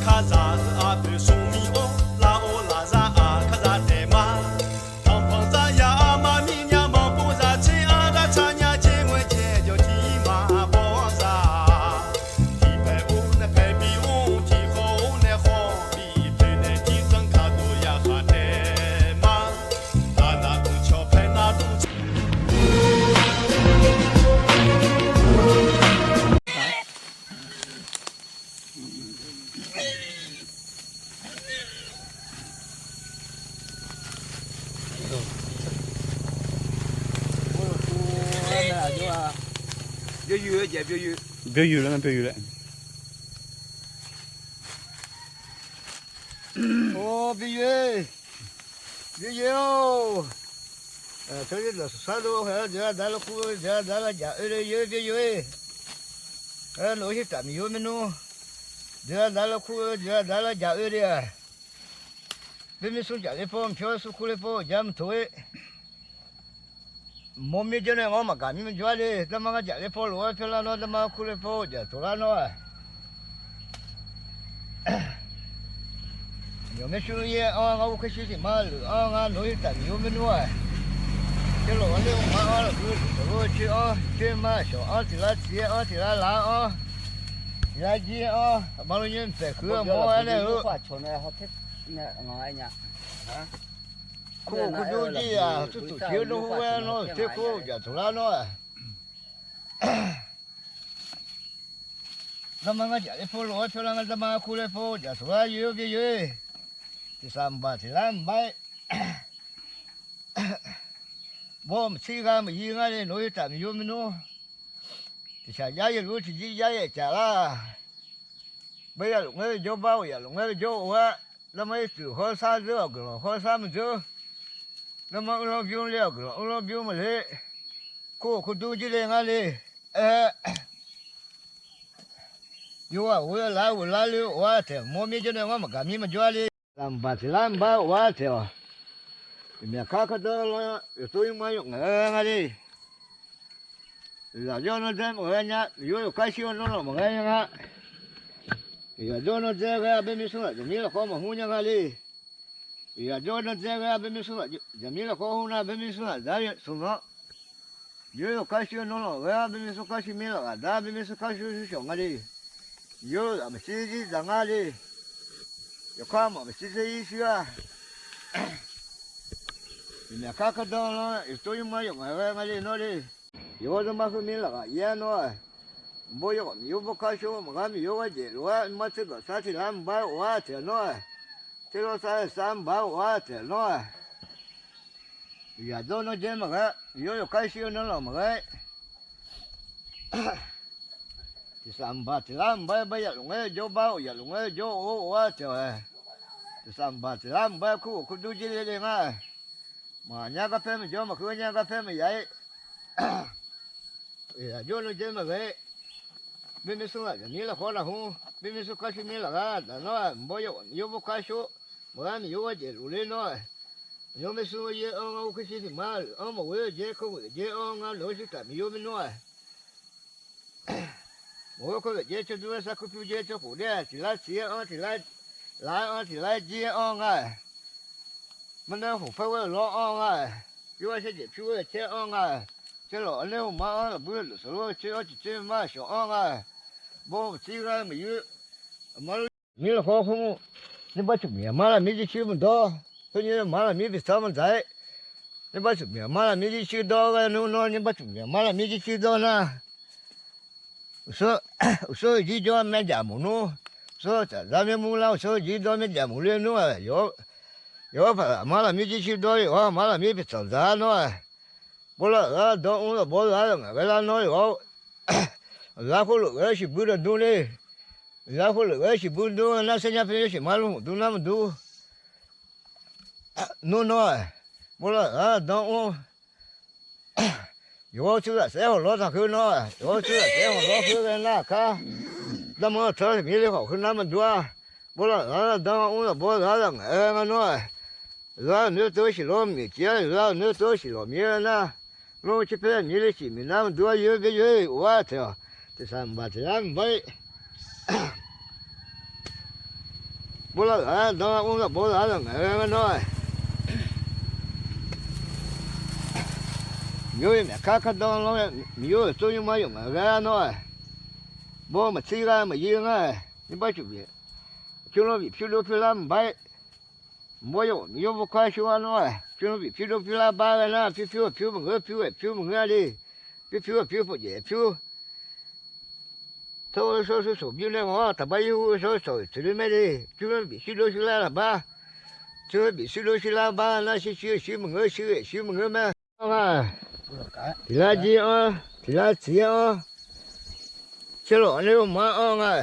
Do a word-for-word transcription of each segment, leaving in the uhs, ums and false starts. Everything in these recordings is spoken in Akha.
Kazaq-eu aqpoeq smrmir-or, laf-or lafzar-aq kazaq taef ma. Tanqpanq zaryaq armar mirnya manqpov zaq tser-ar dartaq nya jeq moeq caev jawq tiq ma bawr zaq. Tiqpaeq-or nae paeq bi-or, tiqkhawv-or nae khawv bi paeq nae tiqzanr kaqdov yakhaq taef ma. Aqnaq dmq cawq paeq nar dmq Byov yuiq laer, byov yuiq laer. Or, byov yuiq, byov yuiq-or. Teumirnae dawq sar dov-aer, deuq-aq dar lawr kur-eu, deuq-aq dar lar jaq oe le, yoer byov yuiq-e. Aer, nawq-eu shirtaf miqyor maernmr, deuq-aq dar lawr kur-eu, deuq-aq dar lar jaq oe le-aq. Bymir smr jaf ler paw, mqpyawr smr kur ler paw, jar mq toq-ir. Mawrmir janrnae ngar maqgaq mir maqjawr-a le. Darma ngar jaf ler paw lof-aer pyawr lar nawr, darma kur ler paw jaf toq lar nawr-aq. Yawqmaer shur yaer-anr ngar ur kar shir tiq mar lef-anr ngar nawq-eu shirtaf miqyor maernmr-aq. Teulof-anr ler-eu mar-anr lafkhoer luf tawq lof-eu coer-anr, coer mar shawq-anr tiq lar tiq yaer-anr tiq lar lar-anr, tiq lar jir-anr aqma lof nyaer mqpaeq keuv-anr mawr-aer nae-eu. Kur kur dur jir-aq, tur toq tiq-eu nmr khoer-aer nawr-euq ter kur jaf toq lar nawr-aq. Darma ngar jaf ler paw lof-aer pyawr lar ngar, darma ngar kur ler paw jaf toq lar yoer-eu byov yoer-e. Tiqsaq mqbaq tiq lar mqbax-aer, bawr maqtsir ghaq maqyir ngar le, nawq-eu shirtaf miqyor maernmr. Tiqshaq jar yaeluf-eu tiqjir jar yaeq caf lar. Bae yaf luf ngaer jawr bar, of yaf luf ngaer jawr of-aer, darma ircuf hawr sar dzeur-awq guiqlanq hawr sar maqdzeur. Darma uvlanr bymr le-awq guiqlanq uvlanr bymr maqle. Kur kur dur jir le ngar le. Aer, yawqghaq ghoe lar ghoe lar le of-ar taeq-awq, mawrmir janrnae ngar maqgaq mir maqjawr-a le. Lafmqbaq tiq lar mqbax of-ar taeq-awq. Myaqkar khardanr lan yawqtur nymr-anr yawf ngaeq-aer ngar le. Zaqjawr nawr dzaer maqghae nya, yawr yawqkar shir-eu nawr lanq maqghae nya nga. Zaqjawr nawr dzaer ghae-a, bae mir smr laf jaqmir lafkhawr maqhmr nya nga le. Zaqjawr nawr dzaer ghae-a, bae mir smr laf jaqmir lafkhawr hmr nar, bae mir smr laf dar smq nawr. Yawr yawqkar shir-eu nawr lanq ghae-a, bae mir smr kar shir mir laf ghaq dar, bae mir smr kar shir shir shawq nga le. Yawr-eu ghaq maqshir zir dzaq nga le. Yawqkar maq maqshir ser ir shir-a. Myaqkar khardanr lan yawqtur nymr-anr yawf ngaeq ghae nga le nawr le. Yawqghaq darma heu mir laf ghaq ir-a nawr-aq. Mqbaw yawghaq miqyawr bawrkar shawr, maqghar miqyawr gharjaeq lof-aer, mar tser gaq sar tiq lar mqbax of-ar taeq-awq nawr-aq. Tser lawr sar sar mqbax of-ar taeq-awq nawr-aq. Zaqjawr nawr dzaer maqghae, yawr yawqkar shir-eu nawr lanq maqghae. Tiqsaq mqbaq tiq lar mqbax-aer, bae yaf luf ngaer jawr bar, of yaf luf ngaer jawr of-ar taeq-awq-ae. Tiqsaq mqbaq tiq lar mqbax-aer kur of kur dur jir le le ngar-aq. Maqnya gar paer maqjawr, maqkeuv nya gar paer maqya-ir. Zaqjawr nawr dzaer maqghae. Bae mir smr laf jaqmir lafkhawr lafhmr, bae mir smr kar shir mir laf ghaq daq nawr-aq, mqbaw yawghaq miqyawr bawrkar shawr, maqghar miqyawr gharjaeq lof ler nawr-aq. Yawr mir smr yaer-anr ngar ur kar shir tiq mar lef-anr maqghoer-eu jaer, kawr ghof jaer-anr ngar nawq-eu shirtaf miqyawr maernmr-aq. Maqghoer kawr ghof jaer, tsawrdur-aer sar kur pyur jaer, tsawrkhof daer-aq tiq lar tiq-aer-anr tiq lar, lar-aer-anr tiq lar jir-aer-anr nga-aq. Marnae khof paer ghoer-eu lawr-anr nga-aq. Yawr-aer shaer jaeq pyur ghoer-eu caer-anr nga-aq. Caer lawq-anr nae hmq mar-anr lafbuir lafduq sawq lor-eu coer-anr tiq coer mar shawq-anr nga-aq. Bawr maqtsir ghar maqyuir. Aqma lor mir lafkhawr hmr. Nymrbar cuf miq aqmar lafmir jircuir maqdawr. Khoer nymrbar lafmir pyeuf tsawr maqdzaq-aer. Nymrbar cuf miq aqmar lafmir jircuir dawr ghae nmr nawr, nymrbar cuf miq aqmar lafmir jircuir dawr nar, uqshoer, uqshoer jir jawr-aer myavjaf mawf nmr. Uqshoer tsafzar myavmur lar, uqshoer jir dawr myavjaf mawf ler nmr-aq, yawqha paq aqmar lafmir jircuir dawr, yawqha aqmar lafmir pyeuf tsawq dzaq-ar nawr-aq. Bawrlar-euq ghar dawr mr laf bawr lar-eu ngaq ghae lar nawr yawqha-or. Ghar khoerlof ghae-aer shiqbuir dawq dur le. Ghar khoerlof ghae-aer shiqbuir dur nar, saernya paer yawshiq mar lmq dur nar maqdur. Nmr nawr-aq, bawrlar-euq ghar dawr mr. Yawqha-or, tsurzaq saer hawq lawr taq khoer nawr-aq, yawqha-or, tsurzaq saer hawq lawr khoer ghae nar-aq kar. Darmanr-eu teu mir le khawf khoer nar maqdur-a. Bawrlar-euq ghar dawr mr laf bawr ghar laf ngaq-aer ngar nawr-aq. Ghar-euq noer teu-aer siqlawr mir-aer, ghar-euq noer teu-aer siqlawq mir-aer nar, lawr-eu caer paer mir le siq mir nar maqdur-a, yoer byaer yoer of-ar taeq-awq. Tiqsaq mqbaq tiq lar mqbax-aer. Bawrlar-euq ardanr-a, mr zaq bawrlar-a laf ngaeq ghae-aer nawr-aq, Miqyaer-euq myaqkar khardanr lanr-aer, Miqyaer-euq tsawrnymr mar yawf ngaeq ghae-a nawr-aq, bawr maqtsir ghar maqyir ngar-aq, nymrbar cuf bif, tsurlanr bif pyurdov pyurlar maqbar-ir, mqbawr yawf Miqyaer bawrkar shur-a nawr-aq, tsurlanr bif pyurdov pyurlar bar ghae nar, pyur pyur ghaq pyur maqngeur, pyur ghae pyur maqngeur-a le, pyur pyur ghaq pyur pawqjaeq pyur Tawr-eu shawr shawr shawq bymr nae ghawq-awr, taqbar yir hu-eu shawr shawq tsoeq le mae le. Pyur-anr bif shuir dov shuir lar laqbar. Pyur-anr bif shuir dov shuir lar bar nar, shuir shuir shuir maqngeur, shuir ghae shuir maqngeur mae. Anr nga, tiqlar jir-anr, tiqlar tsiq-anr, caerlawq nae-eu ma-anr anr nga.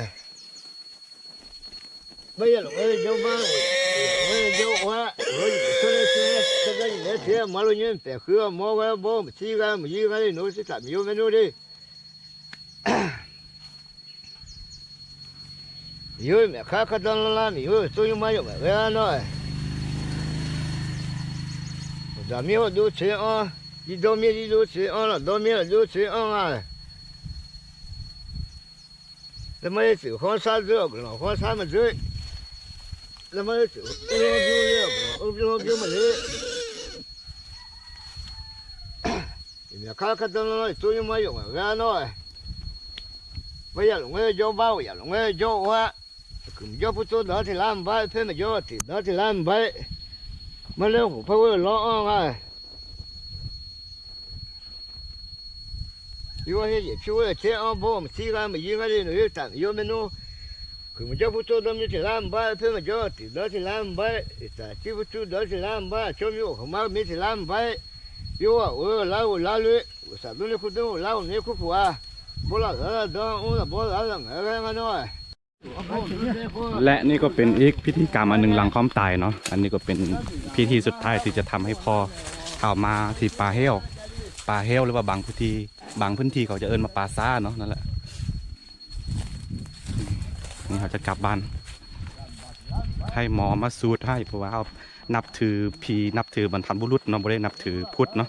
Bar ya laf ngae jawr bar, ya laf ngae jawr-a, lawr yif tawr nae tser-aer, tser gar yif nae tser-aer, ma lo nyoer paef khuir-awr mawr ghae-awr bawr maqtsir ghar maqyir ghar le, nawq-eu sirtaq Miqyaer maernmr le. Miqyaer-euq myaqkhar khardanr lanrlar, Miqyaer-euq tsawrnymr mar yawf ngaeq ghae-a nawr-aq, uqdzaq mir hawr dov tsoeq-anr, jirdawr mir jirdov tsoeq-anr, lafdawr mir lafdov tsoeq-anr nga. Lavmar-ir tsoeq khanr sar dzeur-awq, guiqlanq khanr sar maqdzeur. Lavmar-ir tsoeq uvlanr bymr le-awq, guiqlanq uvlanr bymr maqle. Myaqkhar khardanr lanrlar, tsawrnymr mar yawf ngaeq ghae-a nawr-aq, bar ya laf ngae jawr bar, ya laf ngae jawr-a. Kuiq maqjawr pur tsov dawq-anr tiq lar maqbar, paer maqjawr tiq dawq-anr tiq lar maqbar. Marnae khof par ghoer-eu lawr-anr nga. Yawar her yaef pyur-aer taer-anr bawr maqtsir ghar maqyir ngar le, nawq-eu sirtaq Miqyaer maernmr. Kuiq maqjawr pur tsov dawq mir tiq lar maqbar, paer maqjawr tiq dawq-anr tiq lar maqbar, iqtaq tsir pur tsov dawq-anr tiq lar maqbar, tsawrmyanr khof mar mir tiq lar maqbar. Yawar-euq lar ghof lar loer, ghof saq dmr nae kur dmr, ghof lar ghof nae kur puq-a. Bawrlar-euq ardanr-anr mr zaq bawrlar-a laf ngaeq ghae ngar nawr-aq และนี่ก็เป็นอีกพิธีกรรมอันหนึ่งหลังความตายเนาะ อันนี้ก็เป็นพิธีสุดท้ายที่จะทำให้พ่อ เท่ามาที่ป่าแห้ว ป่าแห้ว หรือว่าบางพื้นที่ บางพื้นที่เขาจะเอิ้นมาป่าซ้าเนาะ นั่นแหละ นี่เขาจะกลับบ้าน ให้หมอมาสูดให้ เพราะว่าเขานับถือผี นับถือบรรพบุรุษเนาะ ไม่ได้นับถือพุทธเนาะ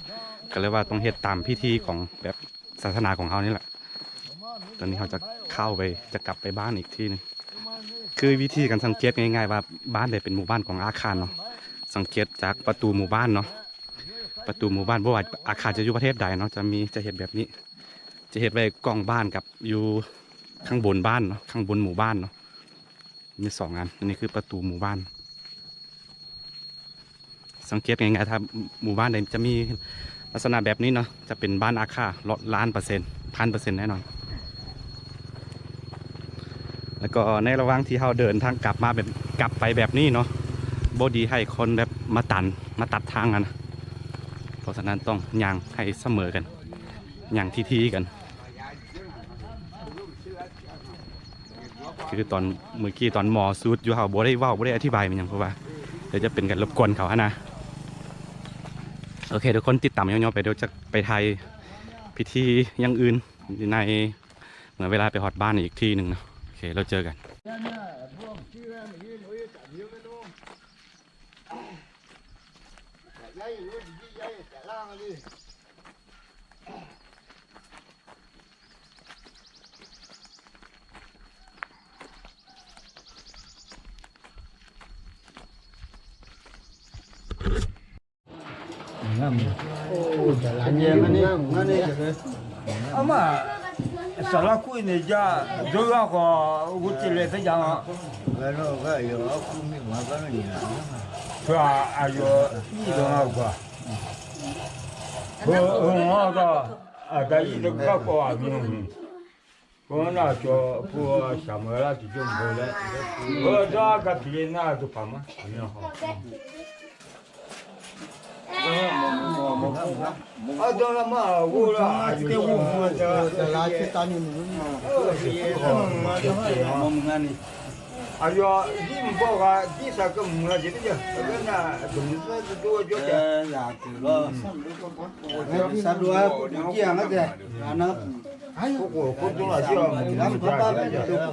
ก็เลยว่าต้องเฮ็ดตามพิธีของแบบ ศาสนาของเขานี่แหละ ตอนนี้เขาจะเข้าไป จะกลับไปบ้านอีกทีหนึ่ง คือวิธีการสังเกตง่ายๆว่าบ้านใดเป็นหมู่บ้านของอาคารเนาะ สังเกตจากประตูหมู่บ้านเนาะ ประตูหมู่บ้าน บ่ว่าอาคารจะอยู่ประเทศใดเนาะ จะมี จะเห็นแบบนี้ จะเห็นไว้กล้องบ้านกับอยู่ข้างบนบ้านเนาะ ข้างบนหมู่บ้านเนาะ มีสองอัน อันนี้คือประตูหมู่บ้าน สังเกตง่ายๆ ถ้าหมู่บ้านใดจะมีลักษณะแบบนี้เนาะ จะเป็นบ้านอาคา ล้านเปอร์เซ็นต์ พันเปอร์เซ็นต์แน่นอน แล้วก็ในระหว่างที่เราเดินทางกลับมาแบบ กลับไปแบบนี้เนาะ บ่ดีให้คนแบบมาตัน มาตัดทางกันนะ เพราะฉะนั้นต้องย่างให้เสมอกัน ย่างทีๆกัน คือตอนเมื่อกี้ตอนหมอสูดอยู่ เขาบ่ได้เว้า บ่ได้อธิบายมันหยัง เพราะว่าเดี๋ยวจะเป็นการรบกวนเขาหั้นนะ โอเค ทุกคนติดตามยาวๆไป เดี๋ยวจะไปถ่ายพิธีอย่างอื่นใน เหมือนเวลาไปฮอดบ้านอีกที่หนึ่งเนาะ โอเค แล้วเจอกัน Armar, saqlar kur-ir naeq ja, jawrgar khawf ghovcev laeq taer ja-a. Teu-aq, aqyawf ir dawq nga gaq. Heu-anr gar, aqda ir dawq gar khawf aqmyan hmq. Khoernar, aqcawq pu shaqmeuq lar tiqjawr mq-eu laer, heu dawr-ar gar pile nar, dawqpaq mar aqmyan haw. Ardanr lar mar ghor lar, aqyawf zir mq baw ghaq, zir saqkeuv mq ghaq jeq taer jav, nar dmq dur jawr taef. Saqdov-ar, kofjir-aq ngar taef.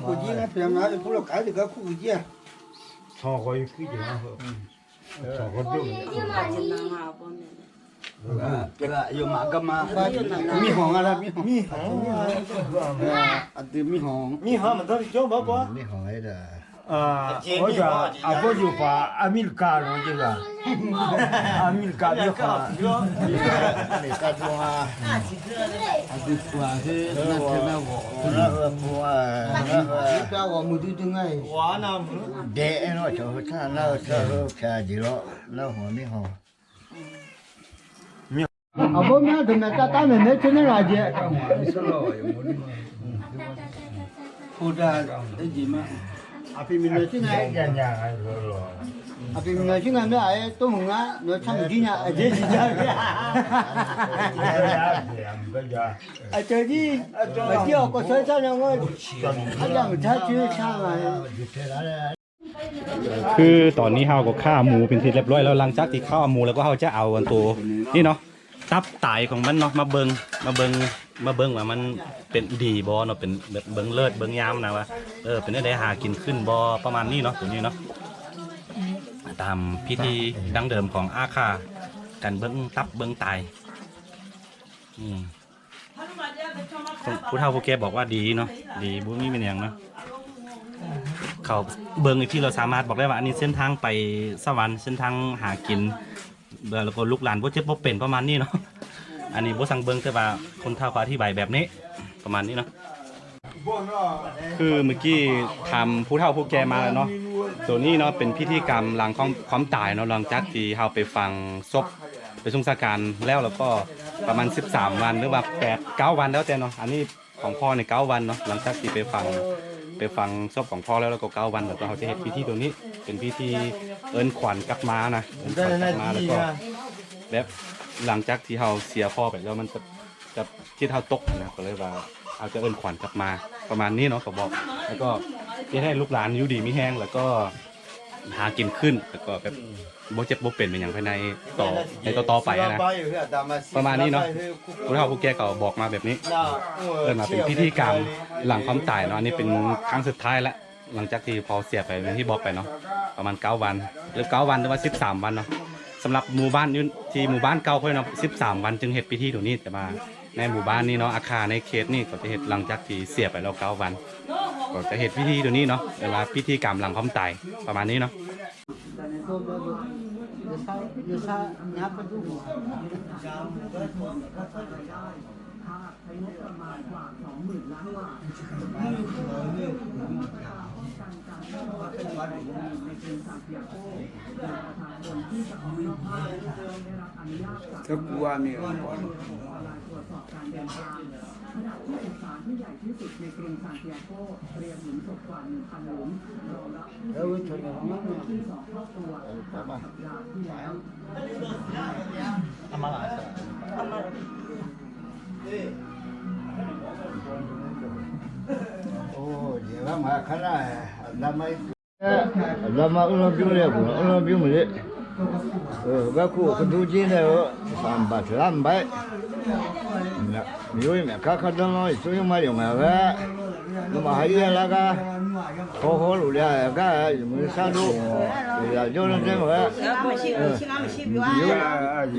Kofjir ngar pyaeq nga, pur lawqkaq-aer tiqgar kur kofjir-aq. Tanqkhawq yawkuir jeq ngar heu. Tanqkhawq dur. Yawmaf garma. Mirkhanq nga lar, mirkhanq. Mirkhanq. Aqdui mirkhanq. Mirkhanq maqdan tiqjawr baq baq. Mirkhanq-aer da. Aqbawr yawqpaq America lawq jeq-aq, America mirkhanq, America dawr-a, aqdui puq-aq khoer nar teu nar ghawq, nar-eu puq-a, nar-eu ghawq muiqdui dui nga-iq, daef-aer nar-eu cawq heu tar nar-eu tar heu pyaeq jeq lawr nar-eu hawq mir hawq. Aqbawr mya deuq maeq tav tav maeq maeq teu nar ghaq jeq. Aqpiq miqnaeq shir nga, aqpiq miqnaeq shir nga mya-aq, tov mq ngar nawq-eu tsar mq jir nya aqjeq siq ja. Aqcawq jir, aqcawq jir-awq kawv shawr sar nya ngawr, arjav mq tar coer sar nga. คือตอนนี้ hawkawq kar aqmuq เป็นที่เรียบร้อยแล้ว หลังจากที่ kar aqmuq แล้วก็ hawkawq jar-awq ตัวนี้เนาะ ตับไตของมันเนาะ มาเบิ่ง มาเบิ่ง มาเบิ่งว่ามันเป็นดีบ่เนาะ เป็นแบบเบิ่งเลือดเบิ่งยามนะว่า เออ เป็นอะไร หากินขึ้นบ่ ประมาณนี้เนาะ ตัวนี้เนาะ ตามพิธีดั้งเดิมของอาข่า การเบิ่งตับเบิ่งไต อืม ผู้เฒ่าผู้แก่บอกว่าดีเนาะ ดี บ่มีเป็นอย่างเนาะ เขาเบิ่งอีกที เราสามารถบอกได้ว่า อันนี้เส้นทางไปสวรรค์ เส้นทางหากิน แล้วก็ลูกหลานบ่เจ็บบ่เป็น ประมาณนี้เนาะ อันนี้บ่ซังเบิ่ง แต่ว่าคนเฒ่าเขาอธิบายแบบนี้ ประมาณนี้เนาะ คือเมื่อกี้ถามผู้เฒ่าผู้แก่มาแล้วเนาะ ตัวนี้เนาะ เป็นพิธีกรรมหลังความ ความตายเนาะ หลังจากที่เราไปฝังศพ ไปส่งสังขารแล้ว แล้วก็ประมาณสิบสามวัน หรือว่าแปด เก้าวัน แล้วแต่เนาะ อันนี้ของพ่อเนี่ย เก้าวันเนาะ หลังจากที่ไปฝัง ไปฝังศพของพ่อแล้ว แล้วก็เก้าวัน แล้วก็เขาจะเห็นพิธีตรงนี้ เป็นพิธีเอิ้นขวัญกลับมานะ เอิ้นขวัญกลับมา แล้วก็ แบบหลังจากที่เราเสียพ่อไปแล้ว มันจะ จะจิตเราตกนะ ก็เลยว่า เอาจะเอิ้นขวัญกลับมา ประมาณนี้เนาะ เขาบอก แล้วก็จะให้ลูกหลานอยู่ดีมีแฮง แล้วก็หากินขึ้น แล้วก็แบบบ่เจ็บบ่เป็นเป็นอย่างภายในต่อ ในต่อๆไปนะ ประมาณนี้เนาะ ผู้เฒ่าผู้แก่เขาบอกมาแบบนี้ เอิ้นมาเป็นพิธีกรรมหลังความตายเนาะ อันนี้เป็นครั้งสุดท้ายแล้ว หลังจากที่พ่อเสียไป อย่างที่บอกไปเนาะ ประมาณเก้าวัน หรือเก้าวัน หรือว่าสิบสามวันเนาะ สำหรับหมู่บ้านอยู่ที่หมู่บ้านเก่าพ่อเนาะ สิบสามวันจึงเห็นพิธีตรงนี้ แต่ว่าในหมู่บ้านนี้เนาะ อาข่าในเขตนี้เขาจะเห็นหลังจากที่เสียไปแล้วเก้าวัน ก็จะเห็นพิธีตรงนี้เนาะ เรียกว่าพิธีกรรมหลังความตาย ประมาณนี้เนาะ ถ้ากูว่ามีองค์กร Aqda ma uirlanr bymr le, aqbuq uirlanr bymr maqle. Garkawv uqkhoer durjir nae-eu, saqbaq tiqlar mqbax-aer, miqyaer maeqkar khardanr lanr iqsur nymrma yawqngaeq-eu ghae, nawmaf ha ir-aer lar gar, hawhaw luf le-a gar, iqmuiq sar dur, yaqjawr lanr dzaer maqghae,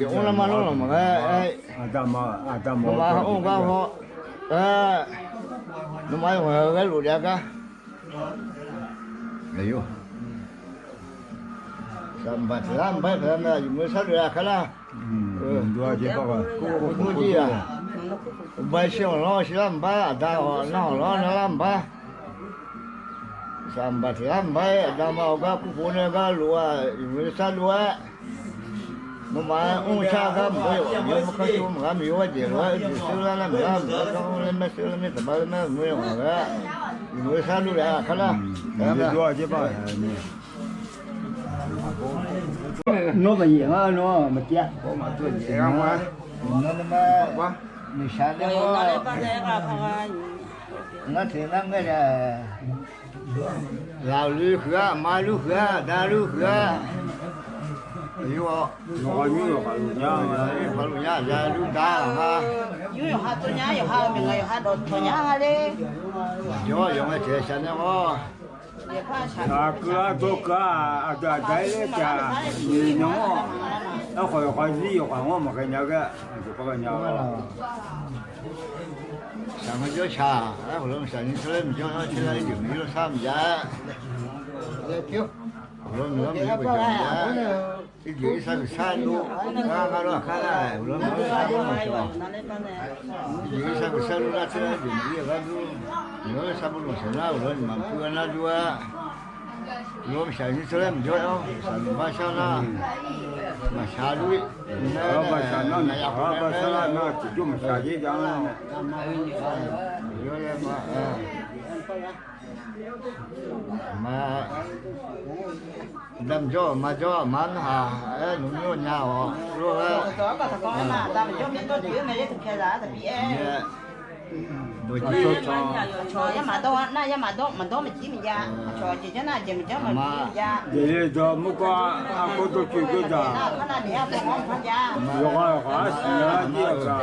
iqmr lanrma lanrlanq maqghae-aer, nawmaf ha mr gar haw, nawmaf yawqngaeq-eu ghae luf le-a gar, saqbaq tiqlar mqbax-aer paq-aer mae, iqmuiq sar dur-a kar lar. Uqbae shir-awq lanr shirlar mqbax, aqda hawq nar hawq lanr narlar mqbax. Saqbaq tiqlar mqbax-aer aqda ma-awq gar kurpov nae gar luf-aq, iqmuiq sar dur-aer, nawmaf-aer mr shar gar mqbax yawf maqyawf maqkar cov maqghar miqyaer gharjeq lof-aer oeqduq shir lar nar maqlar maqlar gar mr laer maer shir lar mir taqbar laer maer mr yawf maqghae-a, iqmuiq sar dur le-a kar lar. Nawr maqyaef ngar nawr maqjav. Nawr nmr, noeqshaq nae-awr, ngar teq nar ngae-a, lafluf huiq-ar, aqma luf huiq-ar, aqda luf huiq-ar, yawqha luf nya, aqda luf da-a ma. Yawqha tsov nya, yawqha-eu maeqnan yawqha dawqtawq nya nga le. Jawr yawqha ngae teq shaq nae-awr, aqkeuv-ar dawrkeuv-ar, aqdui aqda-aer laer taq, nymr-awr, aerkhawf yawqha zir yawqha ngar maqghae nya ghae, aqdui par ghae nya-awr. Shaq ma jawr shaq, ar, ghawqlawr maqshaq ni tsawrlaer maqjawr-awr, tser lar irjeuq maqyur lawr sar maqjav-a. Ghawqlawr maqyur maqjawr maqjav-a. Irjeuq irsar guiqsar dur, ngar ngar lawr aqkar nar, ghawqlawr maqyur sar dur maqshawq. Irjeuq irsar guiqsar dur nar tser lar irjeuq maqyur aqgar dur. Maqyur sar dur maqshawq nar, ghawqlawr ni maqpur nar dur-a. Ghawqlawr maqshaq ni tsawrlaer maqjawr-awr, shaq maqbar shar nar, maqshaq dur-ir. Ghawqlawr maqshaq nar, maqshaq bar shar nar, tiqjawr maqshaq jir ja-a. Maq, damjawr maqjawr maq narhaq-aer nmr nya-awq lor-aer. Aqcawq-anr baqsaqkawv-aer ma, damjawr myaerdawr jeq-aer maeq ler taqpyaeq zaq-a taqbif-aer. Aqcawq-anr nar yamaf dawr-a nar, yamaf dawr maqdawr maqjir maqjav. Aqcawq jeq janr nar jeq maqjanr maqjir maqjav. Jeq le dawq murkawr arkawr dawrcoeni dawrdzaq. Yawqghaq yawqghaq-anr siqnya-aer jir-euq ghaq.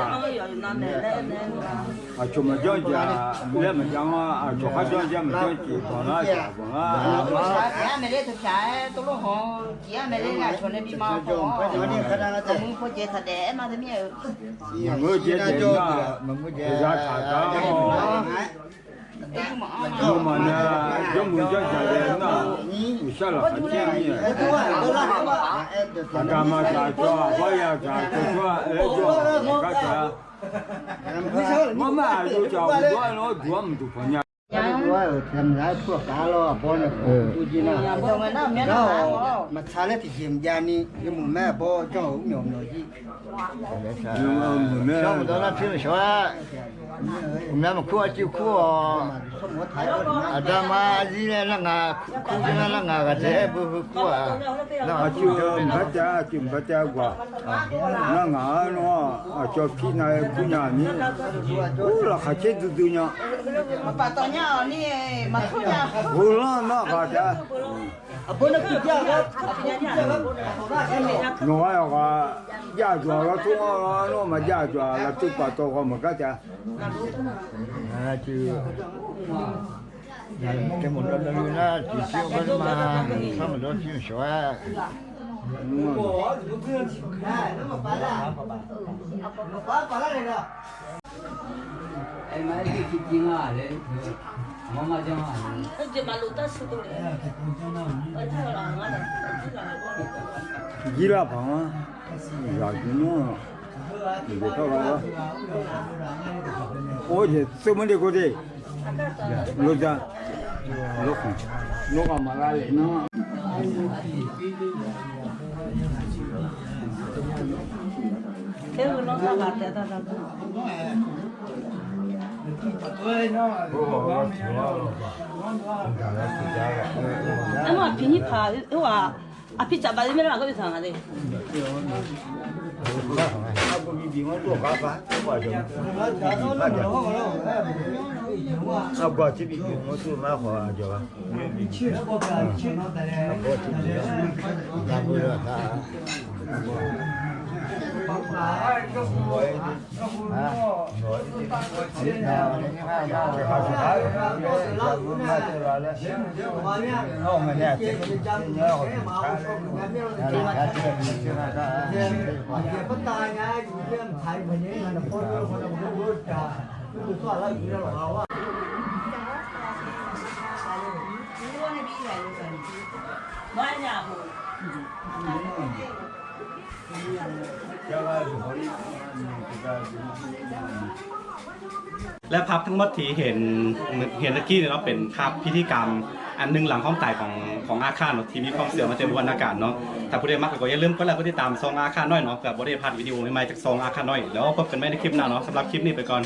Aqcawq maqjanr jeq-aq laer maqjanr-a, aqcawq kharjanr jeq maqjanr jeq banq lar jeq banq lar. Aqcawq-anr maeq ler taqpyaeq-aer tov lor haw-eu jeq-anr maeq ler nar aqcawq nae bi ma-awr khawf-awr. Maqmuiq paw jeq taq daef-aer ma teu mir-eu. Maqmuiq jeq daef nar, maqmuiq jeq zataq gar-awr. Nuima nae jawrmuiq janrdzaq daef nar, uqshar laqkhaq caer mir-a. Aqda maqdzaq cawv-aq, aqbawr ya dzaq cawv cawv-a, aer jawr-aq gar taef-a. Mawrmar aqyawf cawq uqdawr-aer lar duq-anr mqduq panq nya. Maqtsaq laer tiqjeq maqjav ni, yawmuiq maer aqbawr janr-euq mr myawq myawq jir. Shawr maqdawr nar tser maqshawq-aer, uqmya maqkur aqcuiv kur-awq. Aqda ma aqzir nae nar ngaq kur jir nar nar ngaq ghaqdzaeq-aer beu heu kur-aq. Aqcuiv maqgar tae, aqcuiv maqgar tae gaq. Nar ngaq-anr nawr aqcawq pir nav-aer kur nya ni. Or, laqkhaq caer duidui nya. Ghoelanr nar ghaq taef-a. Nawq-aer yawqghaq jav-aq dawq-aq lawr tov-awr lar nawr maqjav-aq dawq-aq laftuv paftawf ghawq maqgar taef-a. Taemawf dawv dawv-eu nar tiqsir gar ma, sar maqdawr tir maqshawq-aer. Jir lar paq-anr, zaqguq nmr-aq, jeq par ghaq lar. Or, jeq tseuvmar de gawr de. Lawrda, lawrkhmq, nawr ghaq maqlar laeq nar. Aermawf aqpiq nyir paq oer-aq, aqpiq tsaf baf le maer lar aqgeu bi taq nga de.และภาพทั้งหมดที่เห็น เห็นเมื่อกี้เนี่ยเนาะ เป็นภาพพิธีกรรมอันหนึ่งหลังความตายของ ของอาข้าเนาะ ที่มีความเชื่อมาแต่โบราณกาลเนาะ ถ้าผู้ใดมักก็อย่าลืมกดไลค์กดติดตามช่องอาข้าน้อยเนาะ เพื่อบ่ได้พลาดวิดีโอใหม่ๆจากช่องอาข้าน้อย แล้วพบกันใหม่ในคลิปหน้าเนาะ สำหรับคลิปนี้ไปก่อน